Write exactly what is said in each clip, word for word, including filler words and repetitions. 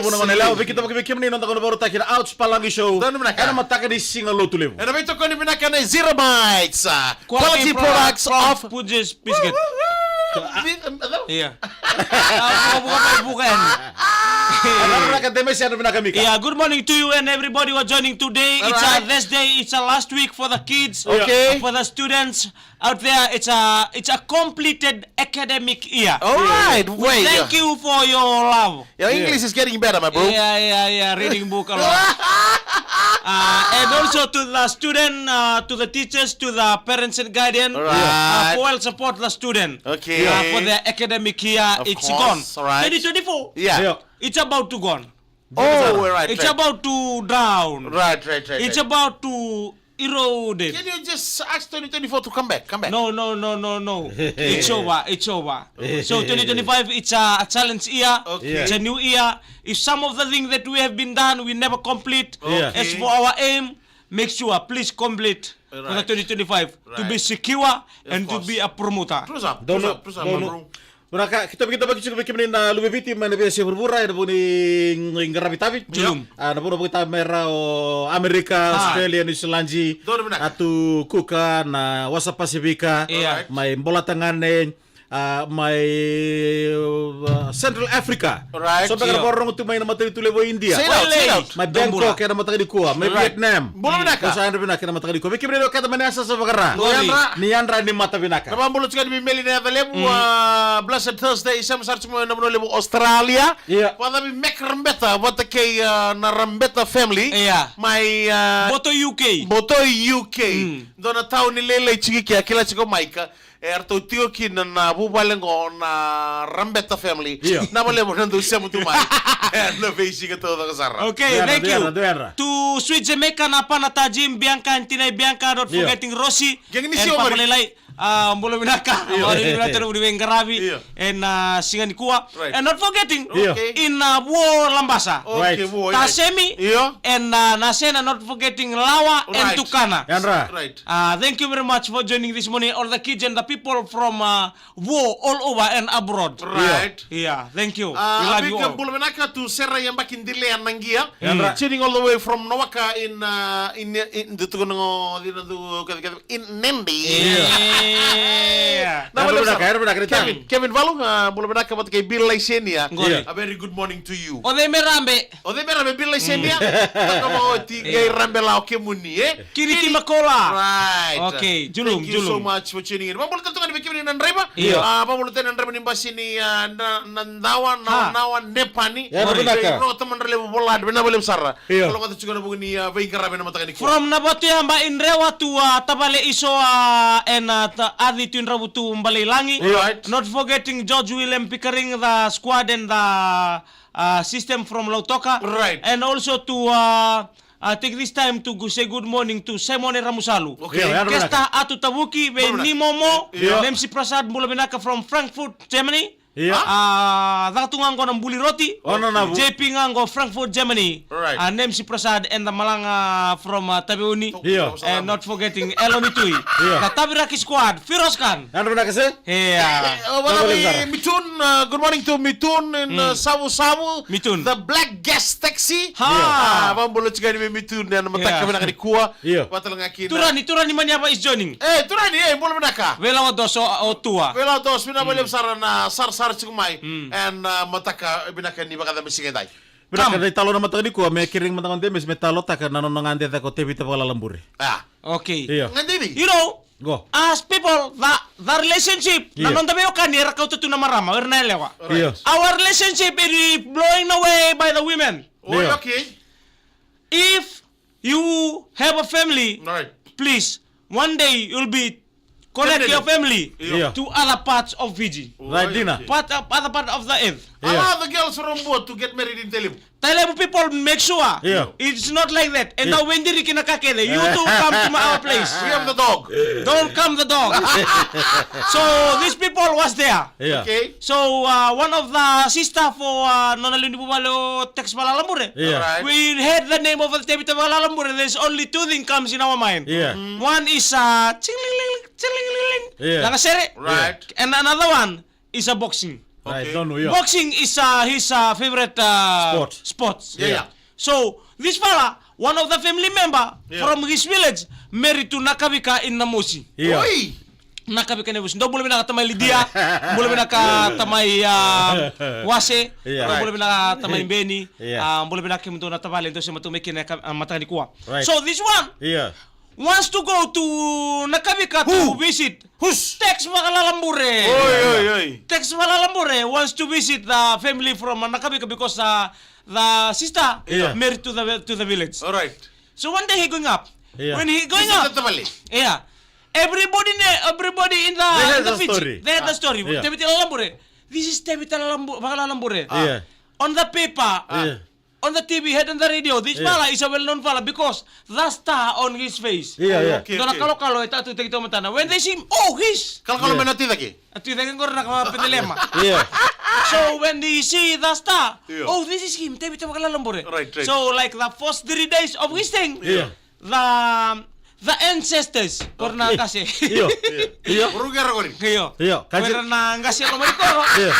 Vuna mana lewa, vei keda vaka vei kemuni na noda gauna vakarautaki na Ouch Palagi Show. Donu vinaka. Ena mataka ni siga Lotulevu. Ena veitokoni vinaka nei Zero Bites, ah, quality products of Punjas Biscuit. Ia. Au vuka mai vuka yani. Ena vinaka Demesi, ena vinaka Mika. Yeah, good morning to you and everybody who are joining today. It's a Thursday, it's a last week for the kids, okay, for the students out there. It's a, it's a completed academic year. All right, we thank you for your love. Your English is getting better, my bro. Yeah, yeah, yeah. Reading book a lot. Uh, and also to the student, uh, to the teachers, to the parents and guardian, uh, for well support the student, okay, uh, for their academic year. It's gone. All right. Twenty twenty-four. Yeah. It's about to gone. Oh, right. It's about to down. Right, right, right. It's about to eroded. Can you just ask twenty twenty-four to come back? Come back. No, no, no, no, no. It's over. It's over. So twenty twenty-five, it's a, a challenge year. Okay. It's a new year. If some of the things that we have been done, we never complete. Okay. As for our aim, make sure, please complete for the twenty twenty-five to be secure and to be a promoter. True, sir. True, sir. True, sir, my bro. Vinaka, keitou via kidavaki tiko vei kemuni na luve i Viti mai na veiyasai vuravura, ena vuku ni qaravi tavi. Julum. Ah, na vanua vakaitavi mai ra o Amerika, Australia, New Zealand, Atu, Kuka, na Wasa Pasifika, mai Bolatagane, ah, mai, ah, Central Africa. Right. So beka na vakarorogo tu mai na matanitu levu o India. Say it out, say it out. Mai Bangkok ena mataka nikua, mai Vietnam. Bula vinaka. Sa yadra vinaka ena mataka nikua. Vei kemuni na wekada mai na yasayasa vaka-Ra. Ni yadra ni mata vinaka. Na vakabula tiko yani vei Meli na yaca levu, ah, blessed Thursday, sema sara tiko mai na vanua levu Australia. Ia. Vata vei Mac Rabeta, vata kei, ah, na Rabeta family. Ia. Mai, ah, Boto U K. Boto U K. Mm. Dua na tauni lailai tiko i kea, kila tiko mai ka. E, eratou tiko kina na vuvale qo na Rabeta family. Io. Na vale mo na dou sema tu mai. E, na veisiga taucoko sara. Okay, thank you. To Sweet Jamaica, na pana Tajim, Bianca, and Tinai Bianca, not forgetting Rosie. Geng ni and Sio Papa Mari. Lelai. Ah, bula vinaka. Io. Bula vinaka, tena vuri vei qaravi. Io. Ena, ah, siga nikua. Right. And not forgetting, okay, in, ah, Vuo Labasa. Okay, Vuo, yeah. Tasemi. Io. And, ah, Nasena, not forgetting Lawa and Tukana. Yadra. Right. Ah, thank you very much for joining this morning, all the kids and the people from, ah, Vuo all over and abroad. Right. Yeah, thank you. Ah, we love you all. Bula vinaka to Sera Yabaki Dilea Nangia. Yadra. Tuning all the way from Nawaka in, ah, in, in, in, in Nadi. Yeah. Na bula vinaka, bula vinaka, Kevin, Kevin Valu, ah, bula vinaka vata kei Bill Laisenia. Qori. A very good morning to you. O cei me rabe? O cei me rabe, Bill Laisenia? Toka mai oti, qai rabe la o kemuni, e? Kiriti Makola. Right. Okay, julum, julum. Thank you so much for tuning in. Vakabula tale tu ga yani vei kemuni na draiva. Io. Ah, vakabula tale na draiva ni basi ni, ah, na, na Dawa, na, Nawa, Nepani. Yadra vinaka. Rota Madralevu Volad, vinaka vakalevu sara. Io. Kalougata tiko na vuku ni, ah, veiqaravi ena mataka nikua. From Navatuya, Ba Idrewa to, ah, Tavale Isoa, ah, ena, ah, Aci Tui Dravutu, Baleilagi. Right. Not forgetting George William Pickering, the squad and the, ah, system from Lautoka. Right. And also to, ah, ah, take this time to go say good morning to Simone Ramusalu. Okay. Io, yadra vinaka. Kesta Atu Tavuki, vei Nimomo. Io. Nemsi Prasad, bula vinaka from Frankfurt, Germany. Io. Ah, caka tu ga qo na buli roti. Ona na vu. J P ga qo Frankfurt, Germany. Right. Ah, Nemsi Prasad and the Malaga from, ah, Taveuni. Io. And not forgetting Eloni Tui. Io. The Taviraki squad, Firoz Khan. Yadra vinaka se? Yeah. Eh, oh, vata vei Mitun, uh, good morning to Mitun in, uh, Savusavu. Mitun. The Black Gas Taxi. Ha. Ah, vakabula tiko yani vei Mitun ena mataka vinaka nikua. Io. Vata tale ga kina. Turani, Turani Maniava is joining. Eh, Turani, eh, bula vinaka. Veilawa Doso, o Tua. Veilawa Doso, vinaka vakalevu sara na sarasara tiko mai. Ena, uh, mataka vinaka ni vakacabe siga edai. Vinaka. Kam. Dai talo na mataka nikua, me kerei mada ga o Demesi me talotaka na nona gade caka o Tevita Vakalalabure. Ah. Okay. Io. Gade vei? You know, as people, the, the relationship, na noda veiwekani era kauta tu na marama, era na yalewa. Right. Io. Our relationship is blowing away by the women. Oh, okay. If you have a family, right, please, one day you'll be connect your family to other parts of Fiji. Right, Dina. Part of, other part of the earth. Allow the girls from Buo to get married in Tailevu. Tailevu people, make sure it's not like that. And now when they kina kakele, you two come to my, our place. We have the dog. Don't come the dog. So these people was there. Yeah. Okay. So, uh, one of the sister for, uh, nona lewe ni vuvale o Tex Valalabure. Yeah. Right. We heard the name of the Tevita Valalabure. There's only two things comes in our mind. Yeah. One is, uh, chilling, chilling, chilling. Yeah. Lagasere. Right. And another one is a boxing. Right, okay. Donu, yeah. Boxing is uh, his uh, favorite uh, sport. Sports. Yeah, yeah. So this fella, one of the family member, yeah, from his village, married to Nakavika in Namosi. Yeah. Oi! Nakavika in Namosi. Dou bula vinaka tamai Lidia, bula vinaka tamai uh, Wase, yeah, dou bula vinaka tamai Beni, yeah, uh, bula vinaka kemudou na tavale, dou se matou mai kina uh, mataka nikua. Right. So this one, yeah, wants to go to Nakavika to visit. Who's? Tex Vakalalabure. Oi, oi, oi. Tex Vakalalabure wants to visit the family from Nakavika because uh, the sister, yeah, married to the to the village. All right. So one day he going up. Yeah. When he going up, yeah, everybody, everybody in the, in the Fiji, they had the story. Yeah. Tevita Lalabure. This is Tevita Vakalalabure. Yeah. On the paper, uh, yeah, on the T V, heard on the radio, this fella is a well-known fella because the star on his face. Yeah, yeah. Okay, okay. Dua na kalokalo e tatu teki tomatana. When they see him, oh, he's. Kalokalo mai na tui cake. A tui cake qori na ka Petelema. Yeah. So when they see the star, yeah, oh, this is him, Tevita Vakalalabure. Right, right. So like the first three days of his thing, yeah, the the ancestors, ko ira na qase. Io. Io. Io. Ko ira na qase ko mai koro. Io.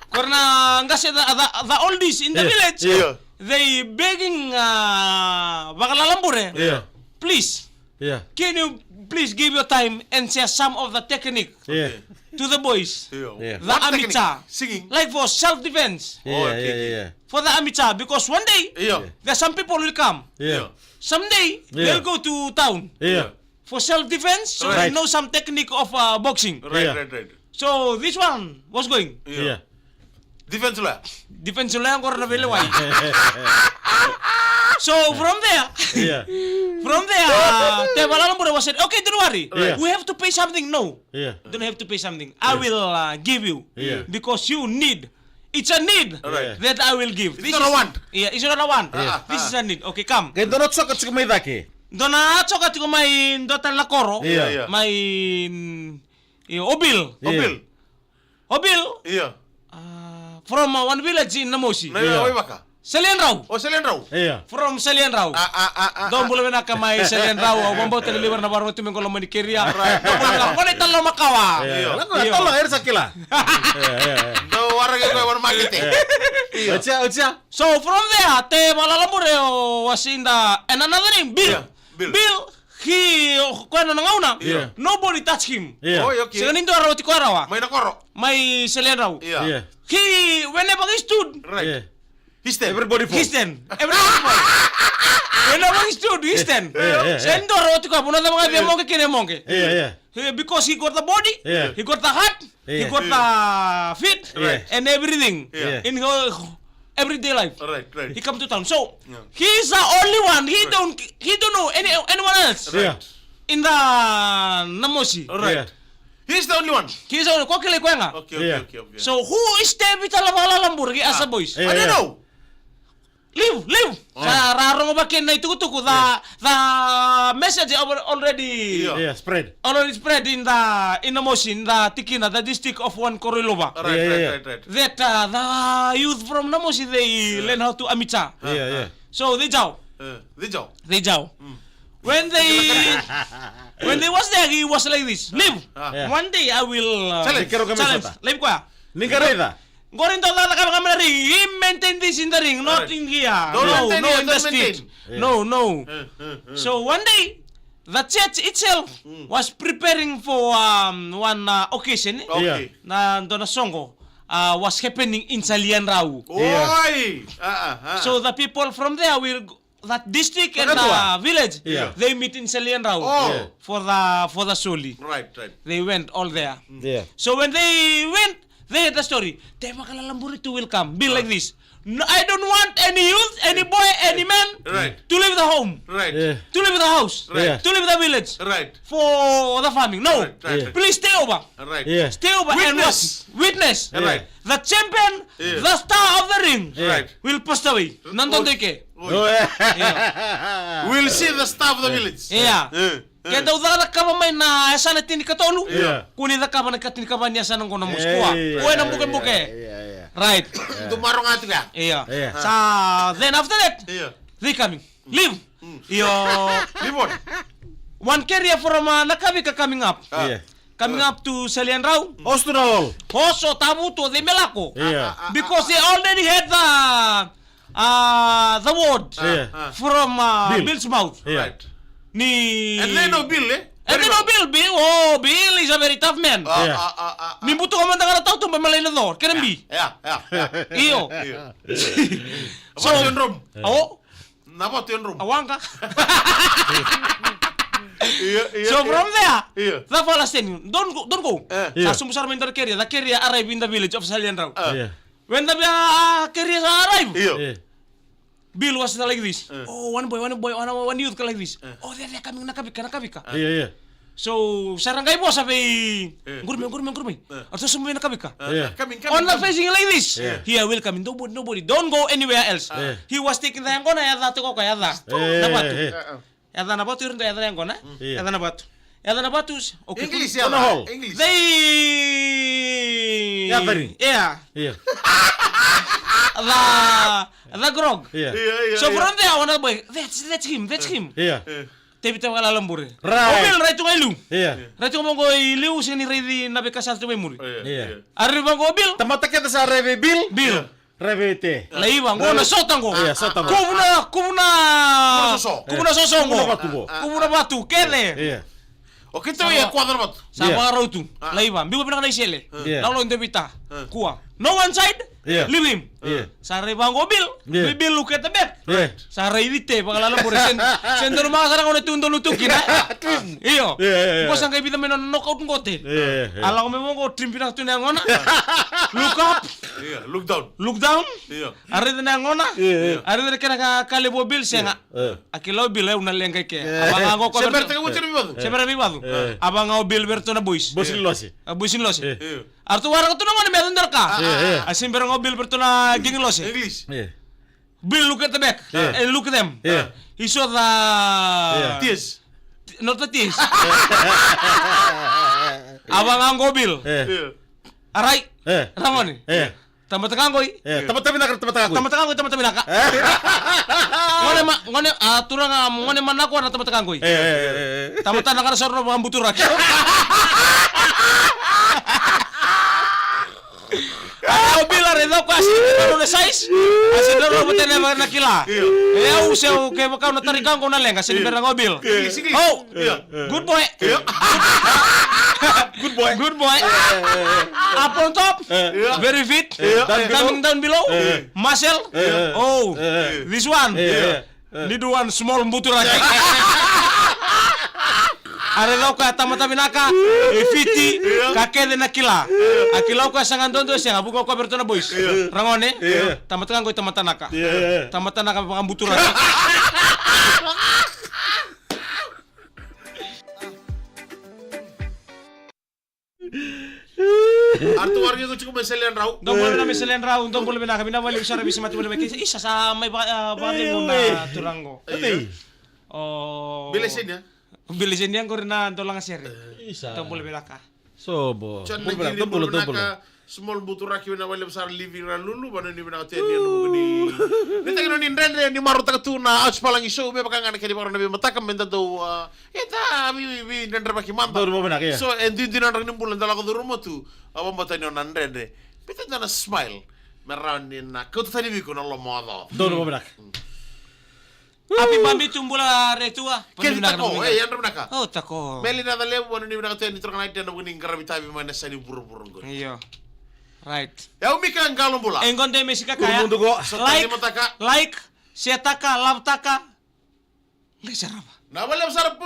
Ko ira na qase, the, the, the oldies in the village. Io. They begging uh, Vakalalabure. Io. Please. Yeah. Can you please give your time and share some of the technique, yeah, to the boys? Yeah. Yeah. The amateur. Singing. Like for self-defense. Yeah, oh, okay, yeah, okay, yeah. For the amateur, because one day, yeah, there's some people will come. Yeah. Someday, yeah, they'll go to town. Yeah. For self-defense, so right, they know some technique of uh, boxing. Right, yeah, right, right. So this one was going. Yeah. Yeah. Defense lawyer. Defense lawyer qori na veilewai. So from there, yeah, from there, uh, Tevita Vakalalabure was said, okay, don't worry. Yeah. We have to pay something. No. Yeah. Don't have to pay something. I, yeah, will uh, give you. Yeah. Because you need. It's a need, right, that I will give. It's this not is a want. Yeah, it's not a want. Yeah. This is a need. Okay, come. Ke dua na coka tiko mai cake. Dua na coka tiko mai dua tale na koro. Yeah. Yeah, yeah. Mai mm, io, o Bill. Yeah. O Bill. O Bill. Io. Uh, from uh, one village in Namosi. Na, io, Waivaka. Saliadrau. O Saliadrau. Io. From Saliadrau. A, a, a, a. Dou bula vinaka mai Saliadrau. Au vabauta ni levu na vakaroti me qolo mani keria. Right. Dou bula vinaka. Qo na italanoa makawa. Io. Io. Dou waraki koya vana makete. Io. Otia, otia. So from there, Tevita Vakalalabure was in the, and another name, Bill. Yeah. Bill. Bill. Ki o koya na gauna. Yeah. Nobody touch him. Yeah. Oh, okay. Sega ni dua rawati koya rawa. Mai na koro. Mai Saliadrau. Yeah. Yeah. He, whenever he stood. Right. Yeah. He stand. Everybody fall. He stand. Everybody fall. Whenever he stood, he stand. Yeah, yeah, yeah. Sega ni dua rawati koya. Vuna cava ga via moqe kina moqe. Yeah, yeah. He, because he got the body, yeah, he got the heart, yeah, he got the feet, right, and everything, yeah, in her everyday life. Right, right. He come to town. So, yeah, he is the only one. He, right, don't, he don't know any anyone else. Right. In the Namosi. Right. Yeah. He is the only one. He is the only. Ko kilai koya ga. Okay, okay, yeah, okay, okay. So who is Tevita Vakalalabure? Ask the boys. Yeah, I don't know. Leave, leave. Oh. Sa ra rogo vaka kina na itukutuku, the, yeah, the message al-, already, yeah, yeah, spread. Already spread in the, in Namosi, in the tikina, the district of Wanikoroilouva. Right, yeah, right, yeah, right, right. That uh, the youth from Namosi, they, yeah, learn how to amateur. Yeah, yeah. So they jao. Uh, they jao. They jao. Mm. When they, when they was there, he was like this. Leave. Ah. Yeah. One day I will uh, challenge. Challenge. Leave koya. Ni qai raica. Qori dou cakacaka ga mai na ring. He maintain this in the ring, not in here. Don't maintain here, don't maintain. No, no, in the street. Yeah. No, no. Eh, eh, eh. So one day, the church itself, mm, was preparing for um, one uh, occasion. Okay. Yeah. Na dua na soqo uh, was happening in Saliadrau. Yeah. Oi! Ah, ah, ah. So the people from there will that district and uh, village, yeah, they meet in Saliadrau, oh, yeah, for the, for the soli. Right, right. They went all there. Mm. Yeah. So when they went, they heard the story. Tevita Vakalalabure too will come. Be like this. No, I don't want any youth, any boy, any man, right, to leave the home. Right. Yeah. To leave the house. Right. Yeah. To leave the village. Right. For the farming. No. Right, right, yeah, right. Please stay over. Right. Yeah. Stay over and watch. Witness. Witness. Yeah. Right. The champion, yeah, the star of the ring, yeah, right, will pass away. Na dodo i ke. Oi. Oi. Yeah. We'll see the star of the village. Yeah. Yeah. Ke dau cakacakava mai na yasana tinikatolu. Yeah. Kua ni cakava na ikatinikava ni yasana qo na Namosi. Kua. Yeah, yeah, kua ena bukebuke. Yeah, yeah, yeah. Right. Yeah. Dou maro ga tu ya. Yeah. Yeah. Sa then after that, yeah, they coming. Leave. Mm. Io. Leave what? One carrier from, uh, Nakavika coming up. Ah. Yeah. Coming up to Saliandrau. Oso tu na hall. Oso, tavutu, o cei me lako. Yeah. Because they already had the, uh, the word, yeah, from, uh, Bill. Bill's mouth. Yeah. Right. Ni... And they know Bill, eh? And they know Bill. Bill, oh, Bill is a very tough man. Ah, yeah. Ah, ah, ah, ah. Ni butuka mada ga na tautuba me lai na co, kena bi. Yeah, yeah, yeah. Io. Io. So, na vatu e drum. Oh. Na vatu e drum. A waqa. Io, io, so io. From there, io, the fella saying, "Don't go, don't go." Eh. Io. Sa sobu sara mai dua na carrier, the carrier arrive in the village of Saliandrau. Eh. Io. When the, uh, carrier arrive, io, io, Bill was like this. Eh. Oh, one boy, one boy, one, one youth like this. Eh. Oh, they're, they're coming, Nakavika, Nakavika. Eh. Io, io. So, sa ra qai vosa vei, eh, qurumi, qurumi, qurumi. Eh. Ratou sobu mai Nakavika. Eh, yeah, coming, coming, on the coming. Facing like this. Yeah. Here, welcome. Nobody, nobody. Don't go anywhere else. Yeah. He was taking the yaqona, yaca tiko o koya, yaca. Eh, na vatu. Eh, eh. Yaca na vatu, ira dau yaca na yaqona. Mm. Yeah. Yaca na vatu. Yaca na vatu, okay. English, yaca. English. They... Yeah, very. Yeah. Yeah. The, the grog. Yeah. Yeah, yeah, so yeah, from there, one boy, "That's, that's him, that's him." Yeah. Yeah. Tevita vakalala bure. Right. O Bill, rai tu ga i liu. Io. Rai tu ga vaqo i liu, sega ni raici na veika sa tu mai muri. Io. Io. A rai vaqo o Bill. Tamata kece sa rai vei Bill. Bill. Io. Rai vei Te. Laiva, qo na sota qo. Io, sota qo. Kuvu na, kuvu na, kuvu na soso. Kuvu na soso qo. Kuvu na vatu qo. Kuvu na vatu, kece. Io. O keitou ia kua na vatu. Sa vakarau tu. Io. Laiva, biu vinaka na isele. Io. Lalo Tevita. Io. Kua. No one side. Io. Leave him. Io. Sa rai vaqo o Bill. Io. Bill, Bill look at the back. Io. Sa raici Te vakalala bure, se, se donu maka sara qo na tu donu tu kina. Trim. Io. Io, io, io. Qo sa qai vica mai na knockout qo Te. Io, io, io. A lako mai vaqo, trim vinaka tu na yaqona. Look up. Io, look down. Look down. Io. A raica na yaqona. Io, io. A raica na kena ka, ka levu o Bill, sega. Io. A kila o Bill, e, au na leqa i ke. Io. A vaqa qo o koya. Se bera tiko vei vacu. Se bera vei vacu. Io. A vaqa o Bill vei ratou na boys. Boys ni lose. A boys ni lose. Io. A ratou waraka tu na gone me yaco dua na ka. Io, io. A se bera ga o Bill vei ratou na gigi lose. English. Io. Bill look at the back, yeah, and look at them. Yeah. He saw the, yeah, tears. Not the tears. A vaqa qo o Bill. Yeah. Yeah. Arai. Yeah. Ragone. Yeah. Tamata ka qoi. Yeah. Tamata vinaka, tamata ka qoi. Tamata ka qoi, tamata vinaka. Yeah. Gone ma, gone, a, turaga, gone manako na tamata ka qoi. Yeah, yeah, yeah, yeah. Tamata na ka na soro vakabuturaki. A o Bill a raica o koya a sega ni dua na size. A sega ni dua vata na kila. Io. E au se au kevaka au na tari ka qo na leqa, sega ni bera ga o Bill. Io. Oh. Io. Good boy. Io. Good boy. Good boy. Up on top. Io. Very fit. Io. Coming down below. Io. Muscle. Io. Oh. Io. This one. Io. Ni dua na small buturaki. A raica o koya tamata vinaka, e fiti, ka kece na kila. A kila o koya sa ga dodonu e sega, vuka o koya vei ratou na boys. Ragone, tamata ka qoi tamata naka. Tamata naka vakabuturaki. Artu wargi ko tiko mai Sele Drau. Dou bula vinaka mai Sele Drau, dou bula vinaka, vinaka vakalevu sara veisemati voli mai kei. Isa sa mai va, a, vacegu na turaga qo. Ei. O Bilesenia. Bilesenia qori na dolaga sere. Isa. Dou bula vinaka. Sobo. John Nagiri, dou bula, dou bula. Small buturaki, vinaka vakalevu sara Livi Ralulu, vanua ni vinaka tu yani ena vuku ni. Ni taki ni dredre ni marautaka tu na Aosi Palagi Show, me vaka ga na kena ivakarau na veimataka, me da dau, a, e da vei, vei, vei dredrevaki mada. Dau vinaka, ia. So, e duidui na draki ni bula, da lako curuma tu, a, vabauta ni o na dredre. Biuta dua na smile. Me rawa ni na kauta tani vei iko na lomaocaoca. Dau vinaka. Mm. Happy Babitu, bula Retua. Kei vinaka, vinaka. E, yadra vinaka. O, tako. Meli na calevu, vanua ni vinaka tu yani turaga na ite ena vuku ni qaravi tavi mai na yasa ni vuravura qori. Io. Right. E au Mika Qalo bula. E qo de me sika kaya. Kuru mudu qo. Like, like, share taka, love taka. Qai sarava. Na valevu sara pu.